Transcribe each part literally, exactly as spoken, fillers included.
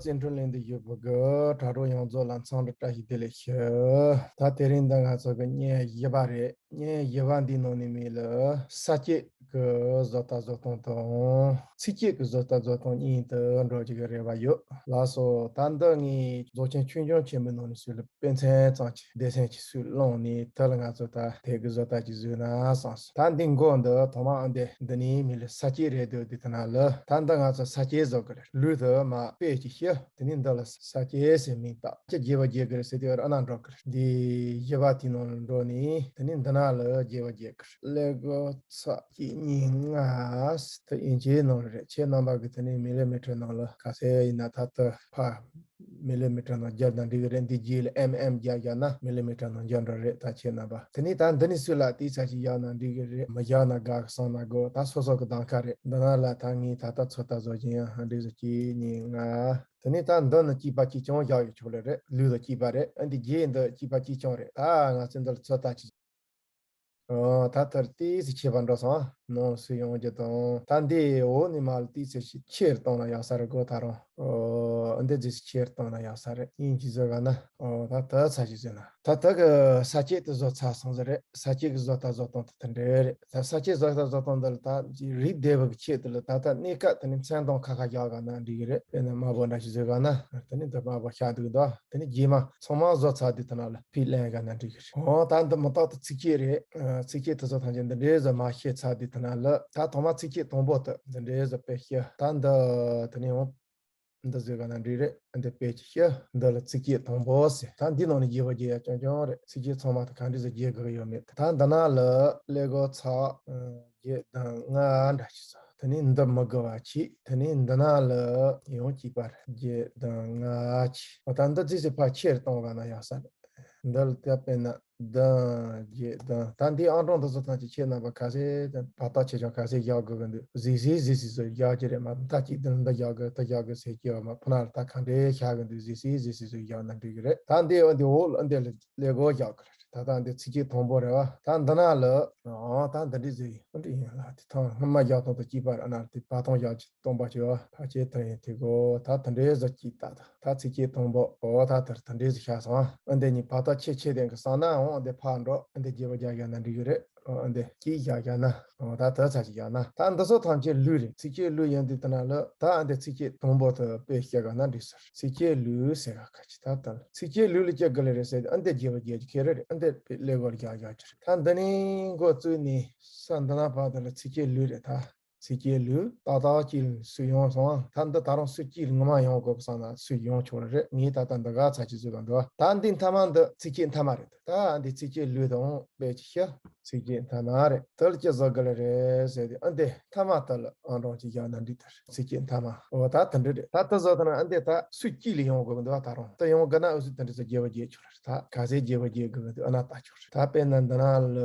བཙན་ཁྲོན་གླིང་དུ་ཡོད་པའི་གི་དྲ་གྲོགས་ཡོངས་རྫོགས་ལ་འཚམས་འདྲི་བཀྲ་ཤིས་བདེ་ལེགས་ཞུ། ད་དེ་རིང་འདི་ང་ཚོ་གི་བརྙན་བཞི་པ་རེད། བརྙན་བཞི་པ་འདིའི་ནང་ནས་མི་ལ་ས་སྐྱེས་ཀྱི་བཟོ་ལྟ་བཟོ་སྟངས་དང་ཚིགས་བཅད་ཀྱི་བཟོ་ལྟ་བཟོ་སྟངས་གཉིས་དེ་འགྲོ་རྒྱུ་གི་རེ་བ་ཡོད། ལགས་སོ། ད་འདི་ངས་རྫོགས་ཆེན་ཆོས་འབྱུང་ཆེན་མོའི་ནང་ནས་སུས་ལ་དཔེ་མཚོན་ཙམ་གྱི་སྡེ་ཚན་གྱི་སུས་བླངས་ནས་དེ་ལ་ང་ཚོ་ད་དེབ་ཀྱི་བཟོ་ལྟ་ཅིག་བཟོས་ན་བསམས་སོང་། ད་འདི་མགོ་འདི་ཐོག་མ་ཨ་འདི་འདི་ནས་མི་ལ་ས་སྐྱེས་རེད་འདུག་འདི་དེ་ན་ལ་ད་འདི་ང་ཚོ་ས་སྐྱེས་བཟོ་གི་རེད། ལུས་དེ་མ་དཔེ་ཅིག་ཤི། དེ་ནས་འདི་ལ་ས་སྐྱེས་ཟེར་མིང་བཏགས་ཀྱི་རྒྱས་པ་རྒྱས་གི་རེད་ཟེར་དུས་ཨ་ན་འགྲོ་གི་རེད། འདི་བཞི་པ་དེའི་ནང་ལ་འགྲོ་ནས་དེ་ནས་འདི་ན་ལ་རྒྱས་པ་རྒྱས་གི་རེད། ཀླད་ཀོར་ཚེག་གཅིག་གཉིས་ལྔ། དེ་ཨིན་ཅིའི་ནང་ལ་རེད། ཁྱེད་རྣམ་པ་གི་དེ་ནས་མི་ལི་མི་ཊར་ནང་ལ་ག་ཚད་ཡིན་ན་ད་ལྟ་ཕ་མི་ལི་མི་ཊར་ནང་བརྒྱབ་ན་འགྲིག་གི་རེད། འདི་རྗེས་ལ་ཨེམ་ཨེམ་རྒྱག་བཞག་ན་མི་ལི་མི་ཊར་ནང་འགྱོ་འགྲོ་རེད། ད་ཁྱེད་རྣམ་པ་དེ་ནས་ད་འདི་ནས་སུས་ལ་དེའི་ཚ་ཞིག་བཞག་ན་འགྲིག་གི་རེད། མི་བཞག་ན་དགའ་གི་བསམ་ན་དགོས། ད་སོ་སོ་གི་གདམ་ཁ་རེད། འདི་ན་ལ་ད་ངས་ད་ལྟ་ཚོད་ལྟ་བཟོ་བཞིན་ཡང་འགྲིག་བཟོ་གཅིག་གཉིས་ལྔ། དེ་ནས་ད་འདི་ནི་སྐྱིད་པ་གཅིག་རྐྱང་བཞག་ཡོད་ཆོག་ལེ་རེད། ལུས་ལ་སྐྱིད་པ་རེད། ཨ་འདི་རྗེས་འདི་སྐྱིད་པ་གཅིག་རྐྱང་རེད། ད་ང་ཚོ་འདི་ལ་ཚོད་ལྟ་གཅིག་ཨོ། ད་ལྟར་ཏིས་ཆེ་བར་འགྲོ་སོང་། ནང་སུ་ཡོང་རྒྱུ་དང་། ད་འདི་འོག་ནས་མར་ཏིས་ཆེ་ཆེར་གཏོང་ན་ཡག་ས་རེད་གོ་ད་རུང་། ཨོ། འདི་ཏིས་ཆེར་གཏོང་ན་ཡག་ས་རེད། ཡིན་གྱི་བཟོ་ག་ན། ཨོ། ད་ད་ཚ་ཞིག་བཟོས་ན། ད་ད་གི་ས་སྐྱེས་དེ་བཟོ་ཚར་སོང་ཟེར་རེད། ས་སྐྱེས་གི་བཟོ་ལྟ་བཟོ་སྟངས་དེ་དེ་འདྲ་རེད། ད་ས་སྐྱེས་བཟོ་ལྟ་བཟོ་སྟངས་འདི་ལ་ད་རིགས་བསྡད་པ་གི་ཆེད་དུ་ལ་ད་ད་གནས་སྐབས་དེ་ནས་མཚན་དང་ཁ་ཁ་བཞག་ག་ན་འགྲིག་གི་རེད། དཔེར་ན་དམར་པོ་འདྲ་ཞིག་བཟོས་ག་ན། དེ་ནས་འདི་དམར་པོ་ཤ་འདུག་འདུག་དེ་ནས་རྗེས་མ་ཚང་མ་བཟོ་ཚར་དུས་དེ་ན་ལ་ཕིག་ལེན་ག་ན་འགྲིག་གི་རེད། འོ། ད་འདི་མི་རྟག་ཏུ་ཚིགས་བཅད་རེད། ཚིགས་བཅད་དེ་ཚོ་ཐམས་ཅད་འདི་འདྲའི་བཟོ་མ་ཤེས་ཚར་དུས་དེ་ན་ལ་ད་ཐོག་མ་ཚིགས་བཅད་དང་པོ་དེ་འདི་འདྲའི་བཟོ་དཔེ་ཤེས། ད་འདི་དེ་ནས་འོང་། འདི་བཟོས་ག་ན་འགྲིག་རེད། འདི་དཔེ་ཅིག་ཤེས། འདི་ལ་ཚིགས་བཅད་དང་པོ་ཟེར། ད་འདི་ནང་ནས་རྒྱས་པ་རྒྱས་ཡ་རྐྱང་རྐྱང་རེད། ཚིགས་བཅད་ཚང་མ་དེ་ག་འདྲ་བཟོ་རྒྱས་དགོས་ཡོད་མེད། ད་འདི་ན་ལ་ཀླད་ཀོར་ཚེག་བརྒྱད་དང་ལྔ་འདྲ་ཞིག་བཟོ། དེ་ནས་འདི་མི་དགོས་པ་བྱས། དེ་ནས་འདི་ན་ལ་ཡང་གཅིག་པ་རེད། བརྒྱད་དང་ལྔ་བྱས། འོ། ད་འདི་རྫིས་སུ་ཕར་ཆེར་གཏོང་ག་ན་ཡག་ས་རེད། འདི་ལ་ད་དཔེར་ན་བདུན་བརྒྱད་བདུན། ད་འདིའི་ཨང་གྲངས་འདི་ཚོ་ཐམས་ཅད་ཁྱེད་རྣམ་པ་ག་ཚད་བར་ཐག་ཆེ་ཆུང་ག་ཚད་བཞག་དགོས་ཀྱི་འདུག་གཟིགས་སི་གཟིགས་སི་བཟོས་བཞག་གི་རེད་མ་གཏོགས། ད་གཅིག་འདི་ལ་འདི་བཞག་དགོས་འདི་བཞག་དགོས་ཟེར་གྱི་ཡོད་མ། ཁོ་ན་ལ་ད་ག་འདྲའི་བཞག་གི་འདུག་གཟིགས་སི་གཟིགས་སི་བཟོས་བཞག་ན་འགྲིག་གི་རེད། ད་འདི་འོ་འདི་འོག་ལ་འདི་ལ་ཀླད་ཀོར་བཞག་གི་རེད། ད་ད་འདི་ཚིགས་བཅད་དང་པོ་རེད་བ། ད་འདི་ན་ལ། ཨོ། ད་འདི་འདྲ་བཟོས་ཡིན། འདི་འདྲ་ཡིན་ལ། དེ་ཐང་སྔོན་མ་བཞག་སྟངས་དང་གཅིག་པ་རེད། ཨ་ན་དེ་བར་སྟོང་བཞག་གི་སྟོང་པ་བྱས་པ་ཕལ་ཆེར་དེ་ཡིན་དེ་གོ། ད་དེ་འདྲའི་བཟོ་གཅིག་ད་ད་ད་ཚིགས་བཅད་དང་པོ། ཨོ། ད་དེར་དེ་འདྲའི་བཟོ་བཞག་སོང་། ཨ་འདི་གཉིས་བར་ཐག་ཆེ་ཆེ་དེ་གི་སང་ན་འོང་། འདི་ཕར་འགྲོ། ཨ་འདི་རྒྱས་པ་རྒྱག་བཞག་ན་འགྲིག་གི་རེད། ཨོ། ཨ་འདི་གཅིག་བཞག་བཞག་ན། ཨོ། ད་དེ་ཚ་ཞིག་བཞག་ན། ད་འདི་ཚོ་ཐམས་ཅད་ལུས་རེད། ཚིགས་བཅད་ལུས་ཡིན་དུས་དེ་ན་ལ་ད་ཨ་འདི་ཚིགས་བཅད་དང་པོ་དེ་དཔེ་བཤད་ག་ན་འགྲིག་ཟེར། ཚིགས་བཅད་ལུས་ཟེར་ག་ཁ་ཅིག་ད་ད་ཚིགས་བཅད་ལུས་ལ་སྐྱེ་དགོས་ལེ་རེད་ཟེར། ཨ་འདི་རྒྱས་པ་རྒྱས་ཀྱི་ཁེ་རེ་རེད། ཨ་འདི་དཔེ་ཀླད་ཀོར་རྒྱག་རྒྱག་གི་རེད། ད་འདི་ནས་འགོ་བཙུགས་ནས་ས་འདི་ན་བར་དུ་ལ་ཚིགས་བཅད་ལུས་རེད་ད། ཚིགས་བཅད་ལུས། ཏག་ཏག་གཅིག་ལ་སུ་ཡོང་སོང་། ད་འདི་ད་རུང་སུ་གཅིག་ལ་ངོ་མ་ཡོང་དགོས་བསམ་ན་སུ་ཡོང་ཆོག་རེད། ངས་ད་ལྟ་འདི་ག་ཚ་ཅིག་བཟོས་པ་འདུག་ད་འདི་མཐའ་མ་འདི་ཚིགས་བཅད་མཐའ་མ་རེད། ད་འདི་ཚིགས་བཅད་ལུས་དང་དཔེ་ཅིག་ཤ། ཚིགས་བཅད་མཐའ་མ་རེད། དེ་ལ་ཅི་བཟོ་དགོས་ལེ་རེད་ཟེར་དུས། ཨ་འདི་མཐའ་མ་དེ་ལ་ཨང་གྲངས་ཅིག་བཞག་ན་འགྲིག་དེ་རེད། ཚིགས་བཅད་མཐའ་མ། འོ། ད་དེ་འདྲ་རེད། ད་དེ་བཟོ་ད་ན་ཨ་འདི་ད་སུ་གཅིག་ལ་ཡོང་དགོས་འདུག་ད་རུང་དེ་ཡོང་དགོས་ན་འུ་ཚོས་དེ་འདྲ་ཚོ་རྒྱས་པ་རྒྱས་ཆོག་རེད། ད་ག་ཚད་རྒྱས་པ་རྒྱས་དགོས་འདུག་ཨ་ན་ལྟ་ཆོག་རེད། ད་དཔེར་ན་འདི་ན་ལ་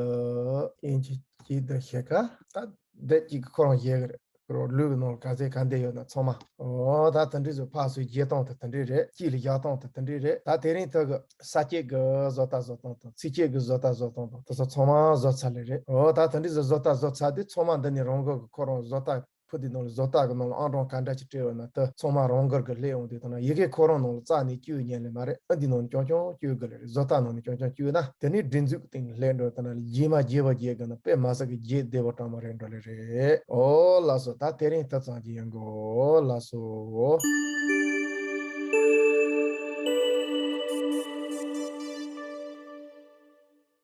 ཨིན་ཅི་གཅིག་འདི་ཤེ་ཀ་ད་འདི་གཅིག་གི་ཁོ་རང་བཞེས་གི་རེད། ལུས་ཀྱི་ནང་ལ་ག་ཚད་ག་འདྲ་ཡོད་ན་ཚང་མ། འོ། ད་དེ་འདྲ་ཚོ་ཕར་ཚུར་བརྗེ་སྟངས་དེ་དེ་འདྲ་རེད། དཀྱིལ་ལ་བཞག་སྟངས་དེ་དེ་འདྲ་རེད། ད་དེ་རིང་ད་གི་ས་སྐྱེས་ཀྱི་བཟོ་ལྟ་བཟོ་སྟངས་དང་ཚིགས་བཅད་ཀྱི་བཟོ་ལྟ་བཟོ་སྟངས་དང་དེ་ཚོ་ཚང་མ་བཟོ་ཚར་ལེ་རེད། འོ། ད་དེ་འདྲ་ཚོ་བཟོ་ལྟ་བཟོ་ཚར་དུས་ཚང་མ་འདི་ནས་རང་འགུལ་གྱི་ཁོ་རང་བཟོ་ལྟ་ཕུ་དེ་ནང་ལ་བཟོ་ལྟ་གི་ནང་ལ་ཨང་གྲངས་ག་འདྲ་ཅིག་སྤྲད་ཡོད་ན་དེ་ཚང་མ་རང་འགུལ་གྱི་སླེབས་ཡོང་དུས་ད་ན་ཡི་གེ་ཁོ་རང་ནང་ལ་རྩ་ནས་བཅུག་ཉན་ལེ་མ་རེད། ཨ་འདི་ནང་ནས་རྐྱང་རྐྱང་བཅུག་དགོས་ལེ་རེད། བཟོ་ལྟ་ནང་ནས་རྐྱང་རྐྱང་བཅུག་ན་དེ་ནས་སྒྲིག་འཛུགས་སྟེང་ལ་སླེབས་འགྲོ། ད་ན་ལ་རྗེས་མ་རྒྱས་པ་རྒྱས་དགོས་ན་དཔེ་མི་སྲིད་གི་རྒྱས་བདེ་པོ་དྲང་མོ་རེད་འགྲོ་ལེ་རེད། འོ་ལགས་སོ། ད་དེ་རིང་ད་ཙམ་གྱི་ཡིན་གོ། ལགས་སོ།